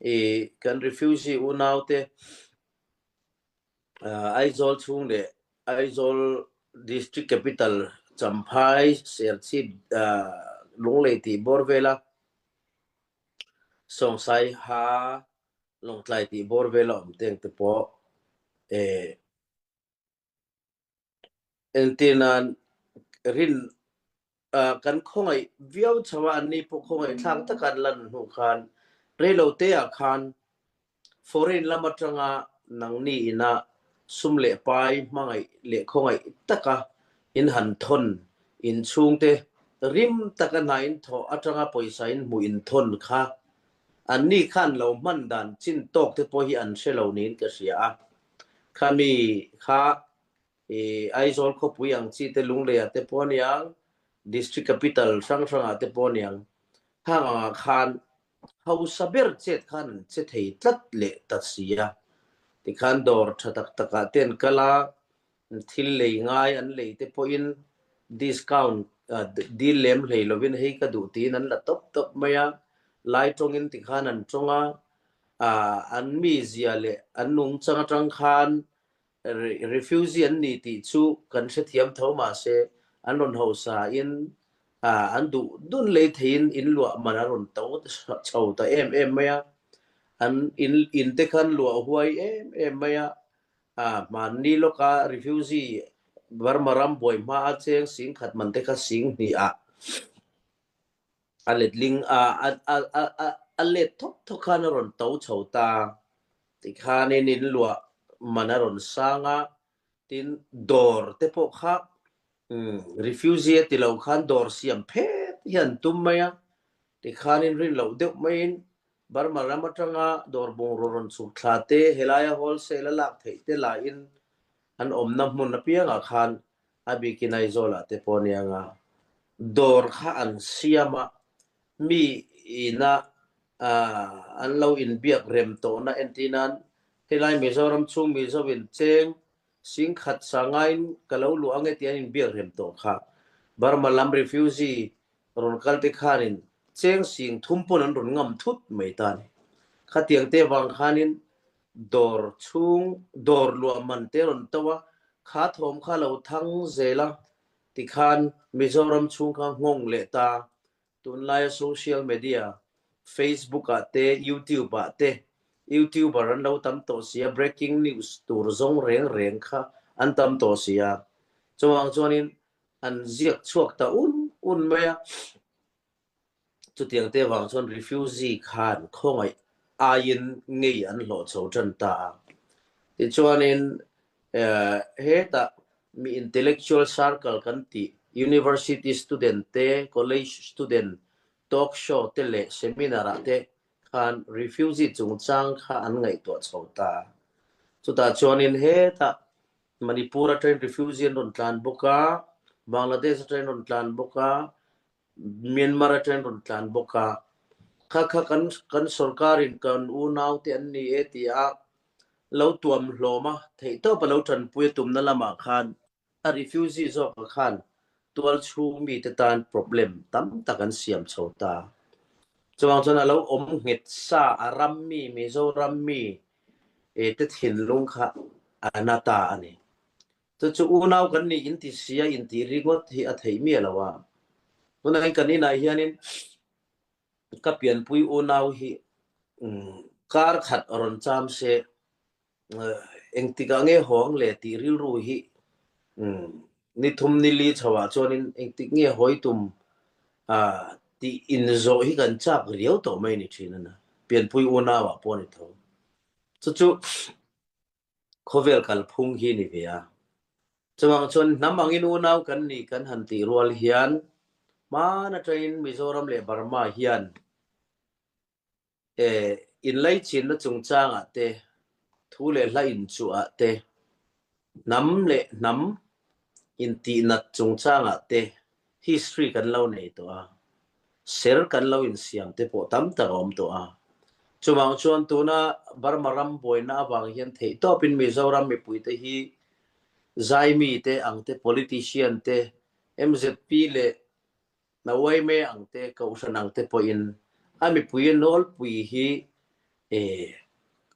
I kan refugee unaute Aizawl chhung leh Aizawl District Capital Champhai, Serchhip, Lunglei tih bawr vela Sawngsaiha, Lawngtlai tih bawr vela awm te ang te pawh Entir nan rin kan khawngaih viau chho a, anni pawh khawngaih thlak taka an lan hnu khan reilo te ah khan foreign lam atanga nangni ina sum leh pai hmangaih leh khawngaih taka in han thawn in chhungte rim taka hna in thawh atanga pawisa in hmuh in thawn kha anni khan lo hman dan chin tawk te pawh hi an hre lo niin ka hria a. Khami kha i Aizawl khawpui ang chi te Lungleiah te pawh aniang, District Capital hrang hrangah te pawh aniang, khang angah khan hausa ber chet khan an che thei tlat leh ta si a. Tikhan dawr tha tak takah te an kal a, thil lei ngai an lei te pawhin discount dil lem hlei lovin hei ka duh tiin an la tawp tawp mai a, lai tawngin tikhan an tawng a, an mizia leh an nungchang atang khan refugee an ni tih chu kan hrethiam tho mahse an rawn hausa in an duh dun lei theiin in luah man a rawn to chho ta em em mai a, an in in te khan luah huai em em mai a, hmanni lawka refugee Burma ram buai hma a cheng singkhat man te kha sing hnih ah A letling a, a, a, a, a, a let thawk thawk khan a rawn to chho ta. Tikhanin in luah man a rawn sang a, tin dawr te pawh kha um, refugee a ti lo khan dawr siam phet hi an tum mai a. Tikhanin rin loh deuh maiin Burma ram atanga dawr bungraw rawn chhuk thla te, helaia wholesale a lak theih te lahin an awmna hmun apiangah khan A bikin Aizawlah te pawh aniang a, dawr kha an siam a, mi ina an lo inbiak rem tawhna entir nan helai Mizoram chhung Mizo in cheng singkhat sangaiin ka lo luah ange tih an inbiak rem tawh kha. Burma lam refugee rawn kal te khanin cheng sing thum pawn an rawn ngam thut mai ta a ni. Khatiang te vang khanin Dawr chhung dawr luah man te rawn to a, kha thawm kha lo thang zel a, tikhan Mizoram chhung kha nghawng leh ta. Tunlaia social media, Facebook ah te, YouTube ah te YouTuber an lo tam tawh si a, breaking news tur zawng reng reng kha an tam tawh si a. Chuvang chuanin an ziak chhuak ta un un mai a. Chutiang te vang chuan refugee khan khawngaih aiin ngei an hlawh chho tan ta a. Tichuanin hetah mi intellectual circle kan tih university student te, college student talk show te leh seminar ah te khan refugee chungchang kha an ngaihtuah chho ta a. Chutah chuanin hetah Manipur atangin refugee an rawn tlan bawk a, Bangladesh atangin rawn tlan bawk a, Myanmar atangin rawn tlan bawk a, kha kha kan kan sorkarin kan unaute an ni e ti a lo tuam hlawm a, theihtawp a lo tanpui a tumna lamah khan a refugee zawkah khan tual chhung mite tan problem tam tak an siam chho ta. Chuvang chuan a lo awm nghet sa a ram mi Mizoram mi te thinlung kha a na ta a ni. Chu chu unau kan nih inti sia intih ringawt hi a theih miah lo a. Tunah hian kan inah hianin ka pianpui unau hi kar khat rawn cham se engtikah nge hawng le tih rilru hi ni thum ni li chhoah chuanin engtik nge hawi tum tih inzawh hi kan chak riau tawh mai ni thin a na. Pianpui unauah pawh a ni tho. Chu chu Khawvel kalphung hi ni ve a. Chuvang chuan hnam angin unau kan nih kan han tih rual hian hman atangin Mizoram leh Burma hian inlaichinna chungchangah te, thu leh hla inchuhah te, hnam leh hnam Intihnat chungchangah te history kan lo nei tawh a, ser kan lo insiam te pawh tam tak a awm tawh a. Chuvang chuan tuna Burma ram buaina avang hian theihtawpin Mizoram mipuite hi Zaimi te ang te, politician te, mzp leh Nawaime ang te, Kohhran ang te pawhin a mipui nawlpui hi. E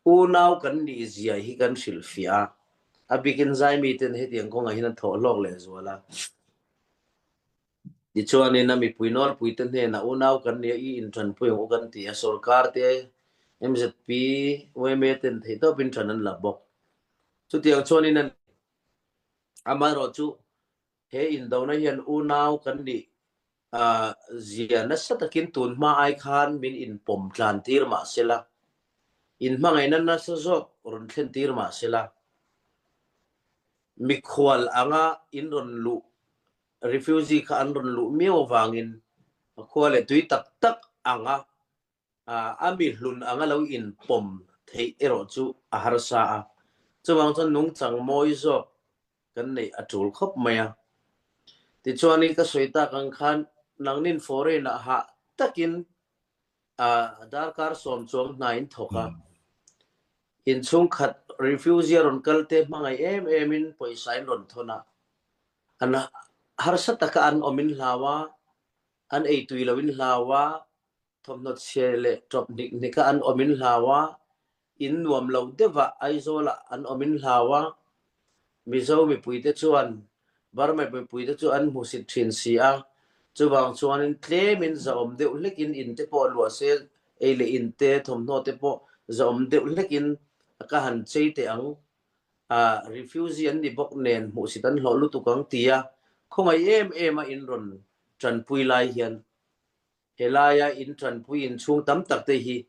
unau kan nih zia hi kan hrilhfiah a, a bikin zaimi ten hetiang kawngah hian an thawh hlawk lehzual a. Tichuanin a mipui nawlpuite hnenah unau kan nia i inṭanpui ang u kan ti a, sorkar te, MZP, yma ten theihtawpin ṭan an la bawk. Chutiang chuanin a ni. Amaherawhchu he indona hian unau kan nih zia nasa takin tun hma ai khan min inpawm tlan tir mah sela, inhmangaihna nasa zawk rawn thlen tir mah sela, mikhual anga in rawn luh refugee kha an rawn luh miau avangin a khua leh tui tak tak anga a mi hlun anga lo inpawm theih erawh chu a harsa a. Chuvang chuan nungchang mawi zawk kan neih a tul khawp mai a. Tichuanin ka sawi tak ang khan nangnin foreign-ah hah takin darkar sawm chuang hna in thawk a. Inchhungkhat refugee a rawn kal te hmangaih em emin pawisa in rawn thawn a. An harsa taka an awm in hlau a, an eitui lo in hlau a, thawmhnaw chhia leh tawp hnik hnika an awm in hlau a, in nuam lo deuhah Aizawlah an awm in hlau a, Mizo mipuite chuan Burma mipuite chu an hmusit thin si a, chuvang chuanin tlemin zahawm deuh hlekin in te pawh luah se, ei leh in te, thawmhnaw te pawh zahawm deuh hlekin ka han chei teh ang, refugee an ni bawk nen hmuhsit an hlawh lutuk ang tia khawngaih em em a in rawn tanpui lai hian Helaia in tanpui inchhung tam tak te hi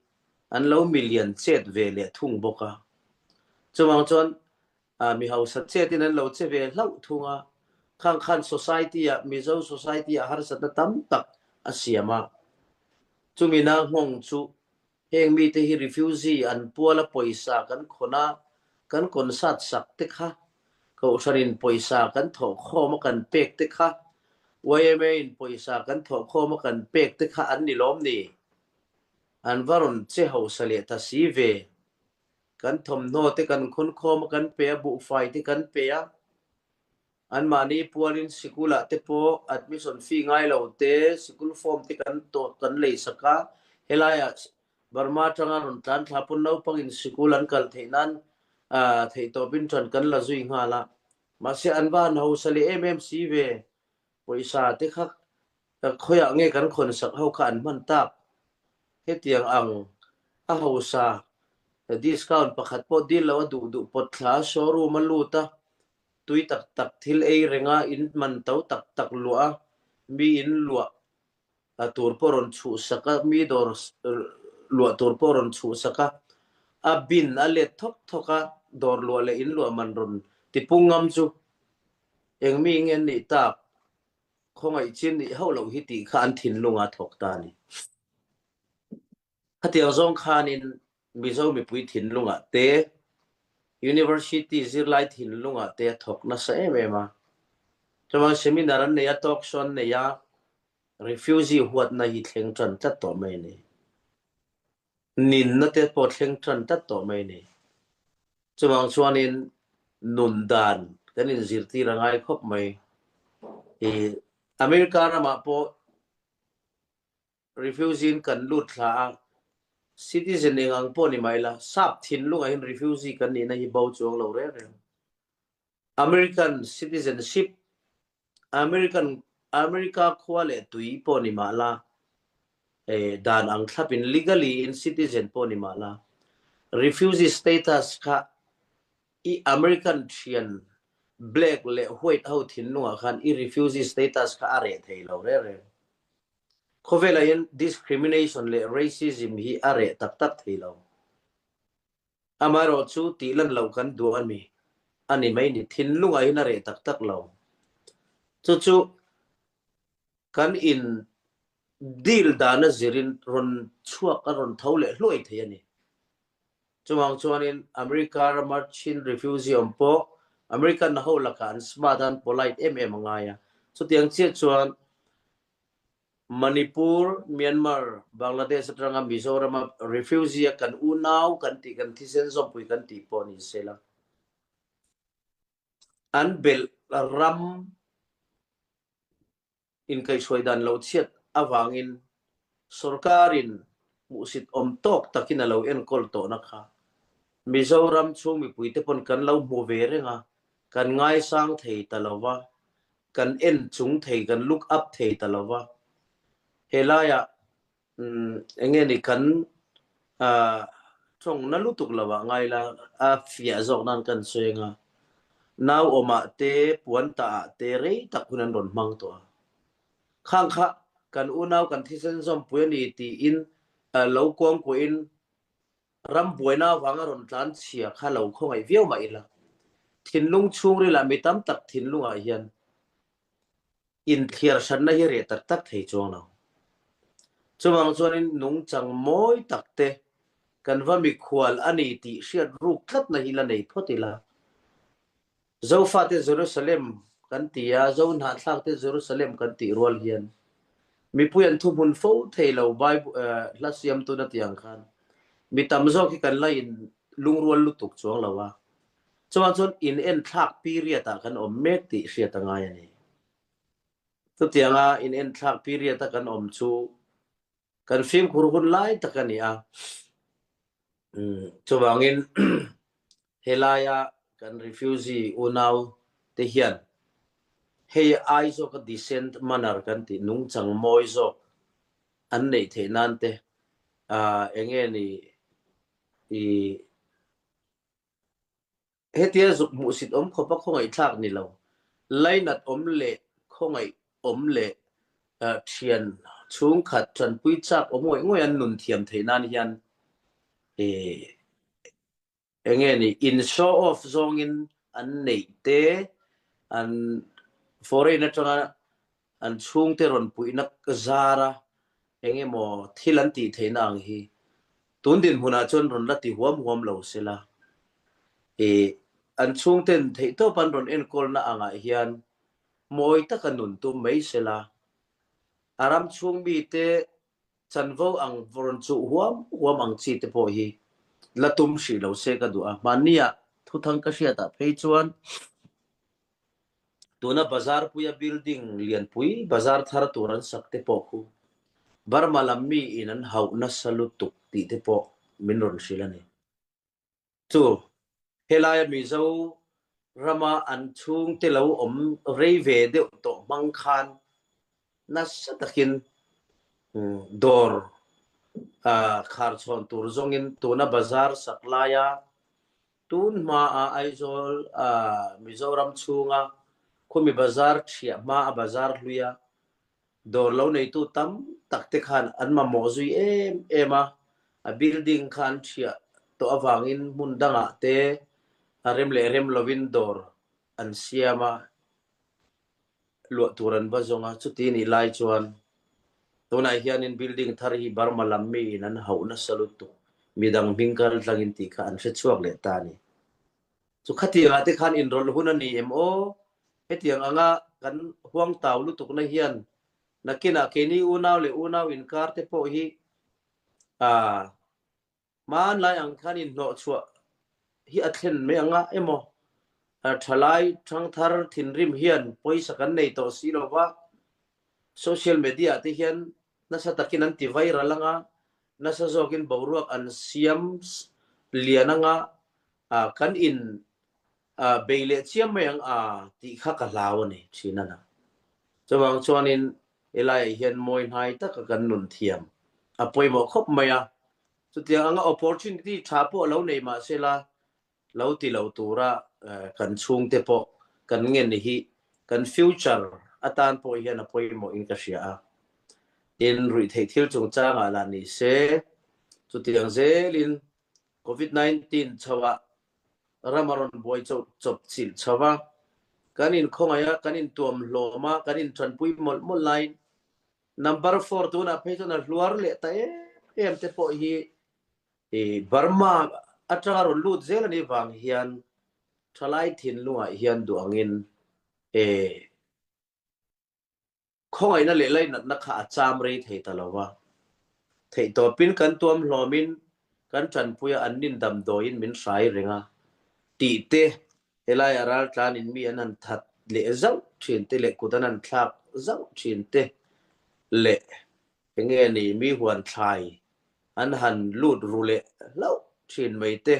an lo milian chet ve leh thung bawk a. Chuvang chuan mi hausa chetin an lo che ve hlauh thung a, khang khan society-ah, Mizo society-ah harsatna tam tak a siam a. Chumina nghawng chu heng mite hi refugee an puala pawisa kan khawn a, kan concert sak te kha Kohhranin pawisa kan thawhkhawm a kan pek te kha, yma in pawisa kan thawhkhawm a kan pek te kha an ni lawm ni? An va rawn che hausa leh ta si ve. Kan thawmhnaw te kan khawnkhawm a kan pe a, buhfai te kan pe a. Anmahni pualin sikulah te pawh admission fee ngai lo te, sikul form te kan tawh kan leisak a, helaiah Burma atanga rawn tlan thla pawn naupangin sikul an kal theih nan theihtawpin ṭan kan la zui nghal a. Mahse an va han hausa leh em em si ve. Pawisa te kha khawiah nge kan khawnsak ho kha an hman tak? Hetiang ang a hausa discount pakhat pawh dil lo a duh duh pawt thla a showroom a lut a, tui tak tak thil ei renga in man to tak tak luah a, mi in luah a tur pawh rawn chhuhsak a, mi dawr luah tur pawh rawn chhuhsak a, a bin a let thawk thawk a, dawr luah leh in luah man rawn tipung ngam chu eng mi nge an nih tak, khawngaih chin nih hauh loh hi tih kha an thinlung a thawk ta a ni. Khatiang zawng khanin Mizo mipui thinlungah te, University zirlai thinlungah te a thawk nasa em em a. Chuan seminar an nei a, talk show an nei a, refugee huatna hi thleng tan tlat tawh mai a ni. Ninna te pawh thleng tan tlat tawh mai a ni. Chuvang chuanin nun dan kan inzirtir a ngai khawp mai. I America ramah pawh Refugee in kan lut thla a, citizen eng ang pawh ni mai la, sap thinlungah hian refugee kan nihna hi bo chuang lo reng reng. American citizenship, American America khua leh tui pawh ni mah la, eh, dan ang thlapin legally in citizen pawh ni mah la, refugee status kha i American thian black leh white ho thinlungah khan i refugee status kha a reh thei lo reng reng. Khawvelah hian discrimination leh racism hi a reh tak tak thei lo. Amaherawhchu tih lan loh kan duh a ni, a ni mai ni. Thinlungah hian a reh tak tak lo. Chu chu kan in deal dana zirin rawn chhuak a rawn tho leh hluai thei a ni. Chuvang chuanin America rama Chin refugee awm pawh American ho lakah an smart a, an polite em em a ngai a. Chutiang chiah chuan Manipur, Myanmar, Bangladesh atanga Mizorama refugee a kan unau kan tih, kan thisen zawmpui kan tih pawh ni sela, an belh ram inkaihhruai dan lo chhiat avangin sorkarin. Hmuhsit awm tawk takin a lo enkawl tawhna kha Mizoram chhung mipuite pawn kan lo hmu ve reng a, kan ngaisang thei ta lo va, kan en chung thei, kan look up thei ta lo va. Helaiah eng nge ni kan tawngna lutuk lo ah ngai la, a fiah zawk nan kan sawi ang a, nau awmah te, puan tah ah te rei tak hun an rawn hmang tawh a. Khang kha kan unau kan thisen zawmpui a ni tiin lo kuangkuahin ram buaina avanga rawn tlan chhia kha lo khawngaih viau mah ila, thinlung chhungrilah mi tam tak thinlungah hian inthliar hranna hi reh tak tak thei chuang lo. Chuvang chuanin nungchang mawi tak te kan va mikhual a ni tih hriat ruk tlatna hi la nei phawt ila. Zofate Jerusalem kan ti a, Zohnahthlakte Jerusalem kan tih rual hian mipui an thuhmun fo thei lo Bible hla siamtun a tih ang khan mi tam zawk hi kan la in lungrual lutuk chuang lo a, chuan chuan in enthlak period ah kan awm mek tih hriat a ngai a ni. Chutianga in enthlak period a kan awm chu Kan fimkhur hun lai tak a ni a, chuvangin helaia kan refugee unau te hian hei ai zawka decent manner kan tih nungchang mawi zawk an neih theih nan te eng nge ni i Hetia zuk hmuhsit awm khawpa khawngaihthlak ni lo, lainat awm leh khawngaih awm leh thian chhungkhat tanpui chak awm ngawih ngawih an nun thiam theih nan hian eng nge ni in show off zawngin an neih te an foreign atanga an chhungte rawn puihna zara eng emaw thil an tih theihna ang hi tun dinhmunah chuan rawn la ti huam huam lo sela. Ih, an chhungten theihtawp an rawn enkawlna angah hian mawi taka nun tum mai sela. A ram chhung mite chanvo ang rawn chuh huam huam ang chi te pawh hi la tum hrih lo se ka duh a. Hmanniah thuthang ka hriatah phei chuan Tuna bazar puia building lianpui bazar thar tur an sak te pawh khu Burma lam mi in an hauh nasa lutuk tih te pawh min rawn hrilh a ni. Chu helaia Mizo rama an chhungte lo awm rei ve deuh tawh hmang khan nasa takin dawr khar chhawn tur zawngin tuna bazar sak laia Tun hmaa Aizawl Mizoram chhunga khumi bazar thiah hmaa a bazar hluia dawr lo neitu tam tak te khan an mamawh zui em em a, a building kha an thiah tawh avangin hmun dangah te a rem leh rem lovin dawr an siam a. luah tur an va zawng a, chuti nih lai chuan tunah hianin building thar hi Burma lam miin an hauh nasa lutuk, midang hming kal tlangin tih kha an hre chhuak leh ta a ni. Chu khatiangah te khan inrawlh hun a ni em aw? Hetiang anga kan huangtau lutukna hian nakinah keini unau leh unau inkar te pawh hi aa Hmanlai ang khan inhnawhchhuah hi a thlen mai anga emaw, thalai thangthar thinrim hian pawisa kan nei tawh si lo va, social media te hian nasa takin an ti viral anga, nasa zawkin boruak an siam lian anga, kan in bei leh chiam mai ang a tih kha ka hlau a ni thin a na. Chuvang chuanin helaiah hian mawi hnai taka kan nun thiam a pawimawh khawp mai a, chutiang anga opportunity tha pawh lo nei mah sela lo ti lo tura kan chhungte pawh kan ngen hi kan future atan pawh hian a pawimawh in ka hria a. Tin, ruihtheih thil chungchangah lah ni se, chutiang zelin Covid-19 chhoah ram a rawn buai chawp chilh chho va, kan inkhawngaih a, kan intuam hlawm a, kan intanpui mawlh mawlh laiin number four tunah phei chuan a hluar leh ta em em te pawh hi Burma atanga rawn lut zel a nih vang hian thalai thinlungah hian duh angin Khawngaihna leh lainatna kha a cham rei thei ta lo va. Theihtawpin kan tuam hlawmin kan tanpui a, an nin damdawiin min hrai reng a tih te, helaiah raltlanin mi an han that leh zauh thin te leh kut an han thlak zauh thin te leh eng nge ni mi huan thlai. an han lut ru leh hlauh thin mai te,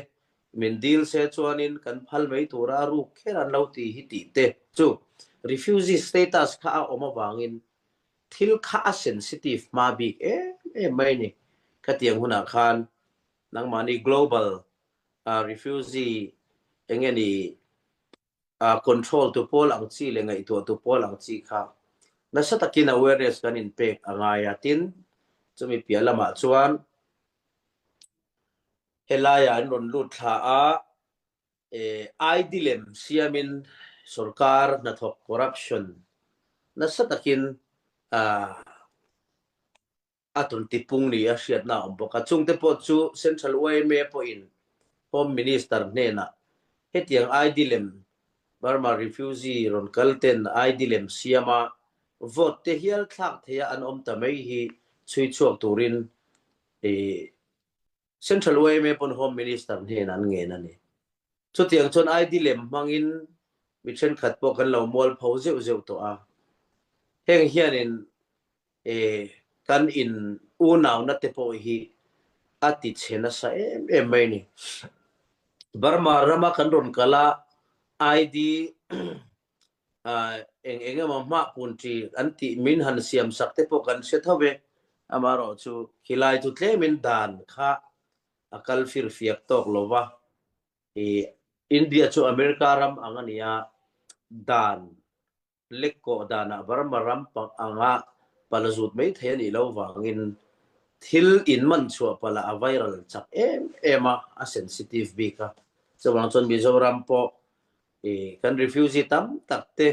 min dil se chuanin kan phal mai tura ruk kher an lo ti hi tih te chu refugee status kha a awm avangin thil kha a sensitive hma bik em em mai a ni. Khatiang hunah khan nangmahni global refugee enge ni control tu pawl ang chi leh ngaihtuah tu pawl ang chi kha nasa takin awareness kan inpek a ngai a. Tin, chumi piah lamah chuan helaiah an rawn lut thla a, ID lem siamin sorkar hnathawk corruption nasa takin a tawn tipung ni a hriatna a awm bawk a. Chungte pawh chu Central yma pawhin Home Minister hnenah hetiang ID lem Burma refugee rawn kal ten ID lem siama vote te hial thlak theia an awm ta mai hi chhui chhuak turin Central yma pawn Home Minister hnenah an ngen a ni. Chutiang chuan ID lem hmangin mi thenkhat pawh kan lo mualpho zeuh zeuh tawh a. Heng hianin E, kan in unauna te pawh hi a ti chhe nasa em em mai ni. Burma rama kan rawn kal a, ID eng eng emaw hmah pun chi an tih min han siam sak te pawh kan hre tho ve. Amaherawhchu khilai chu tlemin dan kha a kal firfiak tawk lo va. E, India chu America ram ang a ni a, dan Lekkawh danah Burma ram anga pal zut mai thei a nih loh vangin thil inman chhuah palh ah a viral chak em em a, a sensitive bik a. Chuvang chuan Mizoram pawh kan refugee tam tak te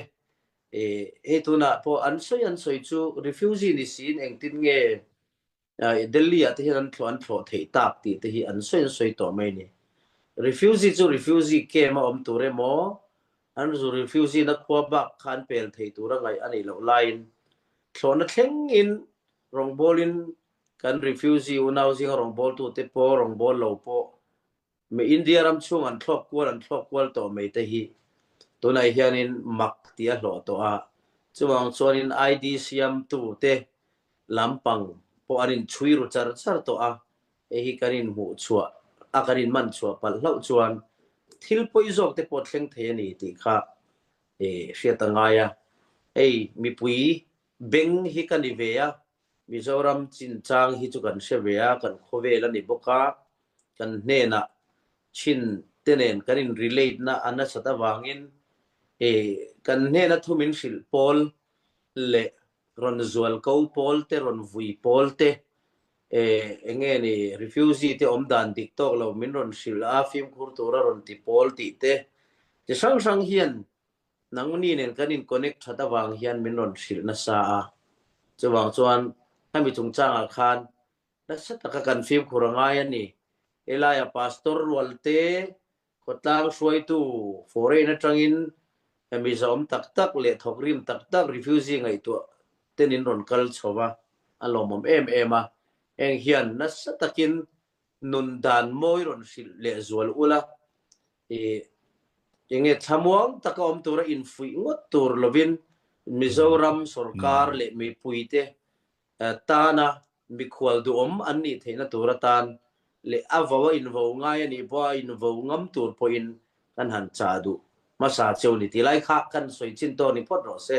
hei tunah pawh an sawi an sawi chu refugee ni siin engtin nge Delhi ah te hian an thlawh an thlawh theih tak tih te hi an sawi an sawi tawh mai a ni. Refugee chu refugee camp a awm tur emaw, an zu refugee na khua bak kha an pel thei tur a ngaih a nih loh laiin thlawhna thlengin rawngbawlin kan refugee unau zinga rawngbawltute pawh rawngbâwl lo pawh Mi India ram chhung an thlawk kual an thlawk kual tawh mai te hi tunah hianin mak tih a hlawh tawh a, chuvang chuanin ID siamtu te lampang pawh an inchhui ru char char tawh a, hei hi kan inhmuh chhuah a kan inman chhuah palh hlauh chuan thil pawi zawk te pawh thleng thei a ni tih kha hriat a ngai a, hei mipui beng hi ka ni ve a, Mizoram chinchang hi chu kan hre ve a, kan khawvel a ni bawk a, kan hnenah chin te nen kan in relate na a nasat avangin kan hnena thu min hrilh pawl leh rawn zual ko pawl te, rawn vui pawl te, enge ni refugee te awm dan dik tawk lo min rawn hrilh a, fimkhur tura rawn ti pawl tih te chi hrang hrang hian nangni nen kan in connect that avang hian min rawn hrilh nasa a. Chuvang chuan hemi chungchangah khan Nasa taka kan fimkhur a ngai a ni. Helaiah Pastor rualte, khawtlang hruaitu, foreign atangin hemi zahawm tak tak leh thawkrim tak tak refugee ngaihtuah ten in rawn kal chho va, a lawmawm em em a. Heng hian nasa takin nun dan mawi rawn hrilh leh zual ula, i enge thlamuang taka awm tura infuih ngawt tur lovin Mizoram sorkar leh mipuite tana mikhual duhawm an nih theihna tur atan leh a vo a invo ngai a nih pawh a invo ngam tur pawhin kan han chah duh hmasa cheu ni tih lai kha kan sawi chin tawk ni phawt rawh se.